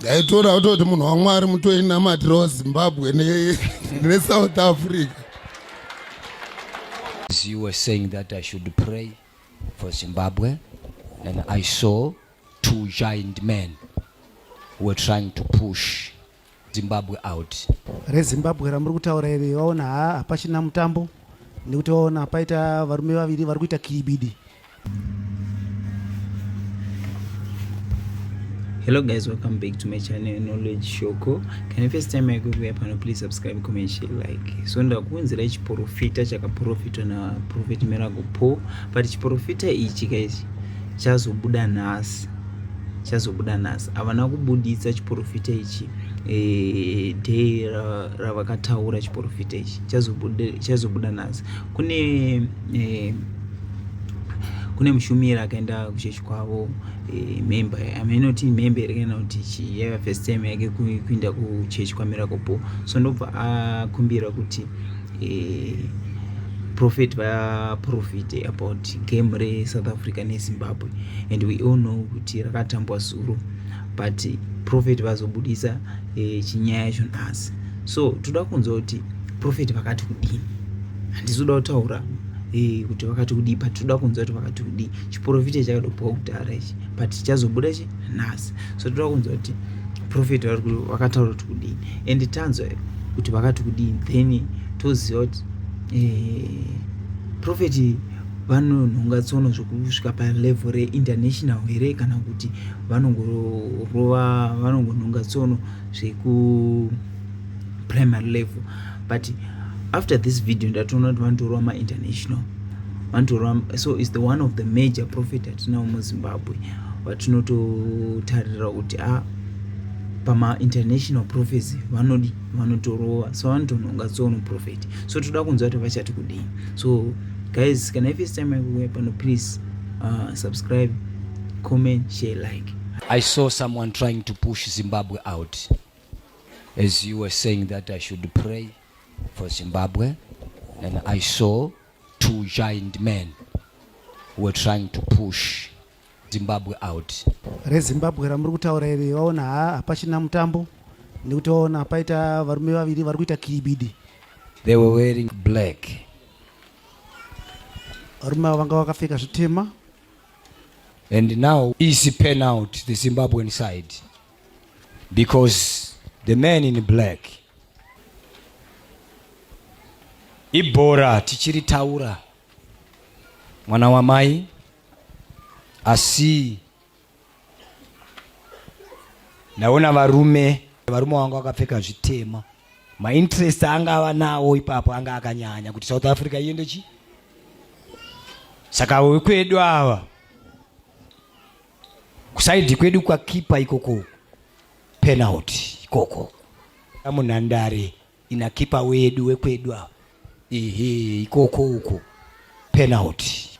Ndaitora kutoti munhu waMwari mutoinamatirawo Zimbabwe neSouth Africa. As you were saying that I should pray for Zimbabwe, and I saw two giant men who were trying to push Zimbabwe out. reZimbabwe ramuri kutaura iri vaona haa hapachina mutambo nekuti vaona paita varume vaviri vari kuita kiribidi. Hello guys, welcome back to my channel Knowledge Shoko. Kana first time yako kuuya pano, please subscribe, comment, share, like. So ndakuunzirai chiporofita chakaporofitwa na Prophet Miracle Paul, but chiporofita ichi guys chazobuda nhasi. Chazobuda nhasi. Havana kubuditsa chiporofita ichi e, day ravakataura chiporofita ichi chazobuda chazobuda nhasi. Kune e, kune mushumiri akaenda kuchechi kwavo e, member amenoti member here kana kuti chii yaiva first time yake kuenda kuchechi kwamiracle Paul, so ndobva akumbira kuti e, prophet vaprofite about game reSouth Africa neZimbabwe, and we all know kuti rakatambwa zuro, but prophet vazobudisa e, chinyaya yacho nhasi. So toda kunzwa kuti prophet vakati kudini. Handisi kuda kutaura e, kuti vakati kudii, but toda kunzwa kuti vakati kudii. Chiprofita chakatopiwa kudhara ichi, but chazobuda chi nhasi. So toda kunzwa kuti prophet vakataura kuti kudini, and tanzwa kuti vakati kudini, then toziva kuti e, prophet vanonhonga tsono zvokusvika palevel reinternational here, kana kuti vanongorova, vanongonhonga tsono zveku primary level. But after this video ndatoona kuti vanotorova mainternational, vanotorova. So is the one of the major prophet atinawo muZimbabwe vatinototarira kuti a pamainternational prophecy vanodi vanotorova, so vanotonhonga tsono prophet. So toda kunzwa kuti vachati kudini. So guys, kana first time yakuuya pano, please subscribe, comment, share, like. I saw someone trying to push Zimbabwe out. As you were saying that I should pray for Zimbabwe, and I saw two giant men who were trying to push Zimbabwe out. reZimbabwe ramuri kutaura iri vaona haa hapachina mutambo nekuti vaona paita varume vaviri vari kuita kiribidi. They were wearing black. Varume ava vanga vakapfeka zvitema. And now easy pen out the Zimbabwean side, because the man in black, ibhora tichiritaura mwana wamai, asi ndaona varume vanga vakapfeka zvitema, mainterest anga ava nawo ipapo anga akanyanya kuti South Africa iende chi. Saka wekwedu ava kuside kwedu kwakipa ikoko, penalty ikoko munhandare ina kipa wedu wekwedu ava, ehe, ikoko uko penalty.